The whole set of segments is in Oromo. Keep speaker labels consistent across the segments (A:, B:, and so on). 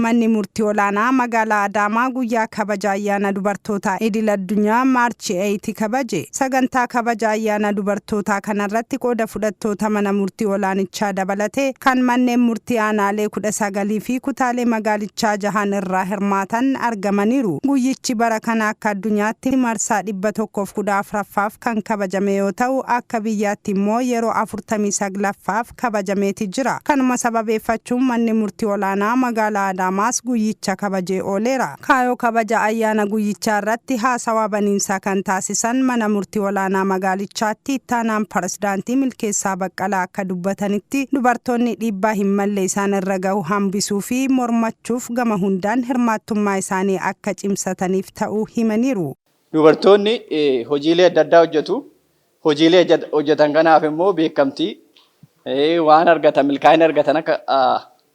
A: Manni murtii olaanaa magaalaa Adaamaa guyyaa kabaja ayyaana dubartootaa idil addunyaa March 8 kabaje. Sagantaa kabaja ayyaana dubartootaa kanarratti qooda fudhattoota mana murtii olaanichaa dabalatee kan manneen murtii aanaalee 19 fi kutaalee magaalichaa jahan irraa hirmaatan argamaniiru. Guyyichi bara kana akka addunyaatti marsaa 114ffaaf kan kabajame yoo ta'u, akka biyyaatti immoo yeroo 49ffaaf kabajameeti jira. Kanuma sababeeffachuun manni murtii olaanaa magaalaa Adaamaas guyyicha kabajee ooleera. Kaayoo kabaja ayyaana guyyichaa irratti haasawaa baniinsaa kan taasisan mana murtii olaanaa magaalichaatti ittaanaan pirezidaantii Milkeessaa Baqqalaa akka dubbatanitti, dubartoonni dhiibbaa hin malle isaan irra gahu hambisuu fi mormachuuf gama hundaan hirmaattummaa isaanii akka cimsataniif ta'uu himaniiru.
B: Dubartoonni hojiilee adda addaa hojjetu. Hojiilee hojjetan kanaaf immoo beekamtii waan argatan, milkaa'ina argatan akka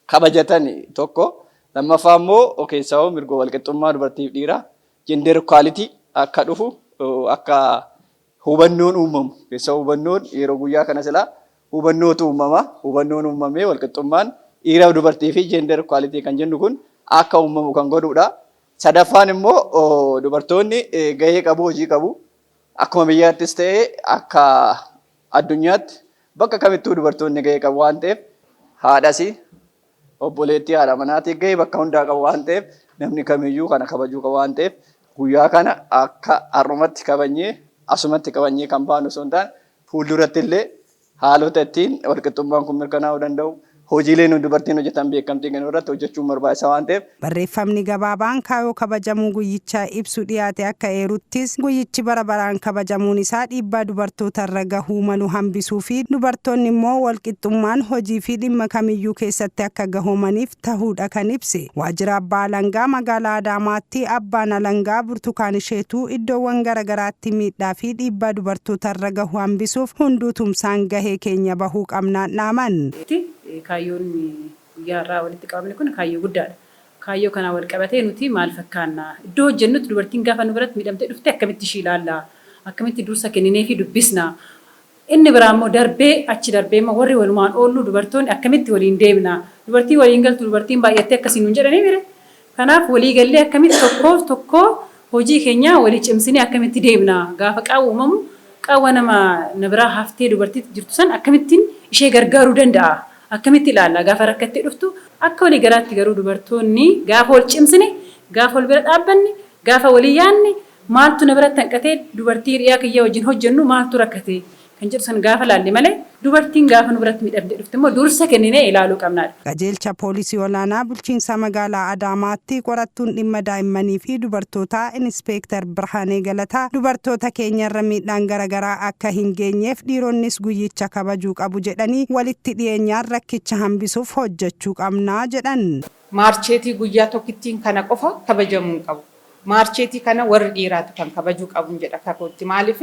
B: kabajatan tokko. Lammaffaa immoo keessaa mirga walqixxummaa dubartiif dhiiraa, gender equality, akka dhufu, akka hubannoon uumamu, keessaa hubannoon yeroo guyyaa kana silaa hubannootu uumama. Hubannoon uumamee walqixxummaan dhiiraaf dubartii fi gender equality kan jennu kun akka uumamu kan godhudha. Sadaffaan immoo dubartoonni gahee qabu, hojii qabu. Akkuma biyyaattis ta'e akka addunyaatti bakka kamittuu dubartoonni gahee qabu waan ta'eef, haadhas, obboleettii, haadha manaatii, gahee bakka hundaa qabu waan ta'eef, namni kamiyyuu kana kabajuu qabu waan ta'eef, guyyaa kana akka har'umatti kabajnee asumatti kabajnee kan baanu osoo hin taane, fuulduratti illee haalota ittiin walqixxummaan kun mirkanaa'uu danda'u, hojiilee nu dubartiin hojjetan beekamtii kennuu irratti hojjechuun barbaachisaa waan ta'eef.
A: Barreeffamni gabaabaan kaayoo kabajamuu guyyichaa ibsu dhiyaate akka eeruttis, guyyichi bara baraan kabajamuun isaa dhiibbaa dubartoota irra gahuu malu hambisuu fi dubartoonni immoo walqixxummaan hojii fi dhimma kamiyyuu keessatti akka gahoomaniif tahuudha kan ibse. Waajjira abbaa alangaa magaalaa Adaamaatti abbaan alangaa Burtukaan Isheetuu iddoowwan garaagaraatti miidhaa fi dhiibbaa dubartoota irra gahu hambisuuf hunduu tumsaan gahee keenya bahuu qabnaan dhaaman.
C: Kaayyoon guyyaa har'aa walitti qabamne kun kaayyoo guddaadha. Kaayyoo kanaan wal qabatee nuti maal fakkaanna? Iddoo hojjennutti dubartiin gaafa nu biratti miidhamtee dhufte akkamitti ishii ilaalla? Akkamitti dursa kenninee fi dubbisna? Inni biraa immoo darbee achi darbee immoo warri walumaan oollu dubartoonni akkamitti waliin deemna? Dubartii waliin galtu, dubartiin baay'attee akkasiin nuun jedhanii mire? Kanaaf walii gallee akkamitti tokkoof tokkoo hojii keenyaa walii cimsinee akkamitti deemna? Gaafa qaawwa uumamu, qaawwa nama na biraa haftee dubartii jirtu san akkamittiin ishee gargaaruu danda'a? Akkamitti ilaalla? Gaafa rakkattee dhuftu akka walii galaatti garuu dubartoonni gaafa wal cimsine, gaafa wal bira dhaabbanne, gaafa walii yaanne, maaltu na biratti hanqatee, dubartii hiriyaa kiyya wajjin hojjennu maaltu rakkate kan jedhu san gaafa laalle malee, dubartiin gaafa nu biratti miidhamtee dhufte immoo dursa kenninee ilaaluu qabnaadha.
A: Qajeelcha poolisii olaanaa bulchiinsa magaalaa Adaamaatti qorattuun dhimma daa'immanii fi dubartootaa Inispeektar Birhaanee Galataa dubartoota keenyarra miidhaan garaagaraa akka hin geenyeef dhiironnis guyyicha kabajuu qabu jedhanii, walitti dhiyeenyaan rakkicha hambisuuf hojjechuu qabnaa jedhan.
D: March 8 guyyaa tokkittiin kana qofa kabajamuu hin qabu. March 8 kana warri dhiiraatu kan kabajuu qabu jedha kakootti. Maaliif?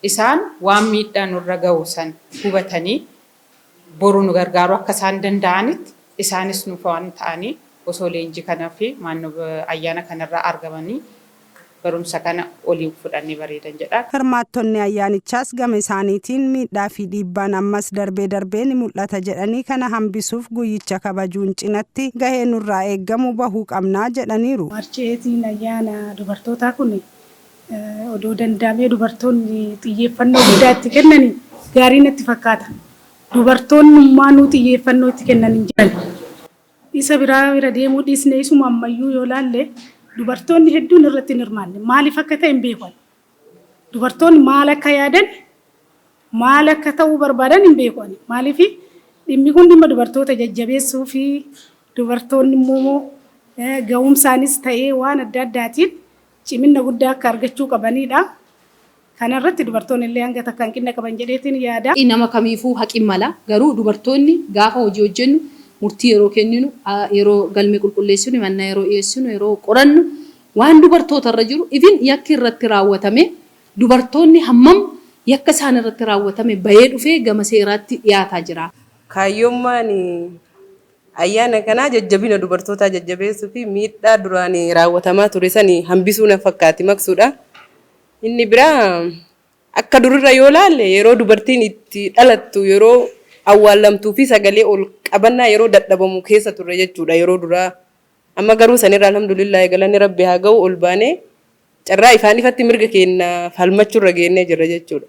D: Isaan waan miidhaa nurra gahu san hubatanii boru nu gargaaruu akka isaan danda'anitti, isaanis nuuf waan ta'anii osoo leenjii kanaa fi ayyaana kanarraa argamanii barumsa kana olii fudhannee bareedan jedha.
A: Hirmaattonni ayyaanichaas gama isaaniitiin miidhaa fi dhiibbaan ammas darbee darbee ni mul'ata jedhanii, kana hambisuuf guyyicha kabajuun cinatti gahee nurraa eeggamu bahuu qabnaa jedhaniiru.
E: March 8n ayyaana dubartootaa kun odoo danda'amee dubartoonni xiyyeeffannoo guddaa itti kennanii gaarii natti fakkaata. Dubartoonnummaanuu xiyyeeffannoo itti kennan hin jiran. Isa biraa bira deemuu dhiisne, isuma ammayyuu yoo laalle dubartoonni hedduun irratti hin hirmaanne. Maaliif akka ta'e hin beeku. Dubartoonni maal akka yaadan, maal akka ta'uu barbaadan hin beeku. Maaliif? Dhimmi kun dhimma dubartoota jajjabeessuu fi dubartoonni immoo ga'umsaanis ta'ee waan adda addaatiin cimina guddaa akka argachuu qabanidha. Kana irratti dubartoonni illee hanga takka hanqina qaban jedheetiin yaada.
F: Nama kamiifuu haqi mala, garuu dubartoonni gaafa hojii hojjennu, murtii yeroo kenninu, yeroo galmee qulqulleessinu, himannaa yeroo dhiyeessinu, yeroo qorannu, waan dubartoota irra jiru, even yakki irratti raawwatame, dubartoonni hammam yakka isaan irratti raawwatame bahee dhufee gama seeraatti dhiyaataa jira.
G: Kaayyoommaan ayyaana kanaa jajjabina dubartootaa jajjabeessuu fi miidhaa duraan raawwatamaa ture sani hambisuu na fakkaati maqsuudha. Inni biraa akka durirra yoo laalle, yeroo dubartiin itti dhalattu, yeroo awwaallamtuu fi sagalee ol qabannaa yeroo dadhabamu keessa turre jechuudha yeroo duraa. Amma garuu sanirraa alhamdulillah galanni Rabbi haa ga'u, ol baanee carraa ifaan ifatti mirga keenya falmachuurra geennee jirra jechuudha.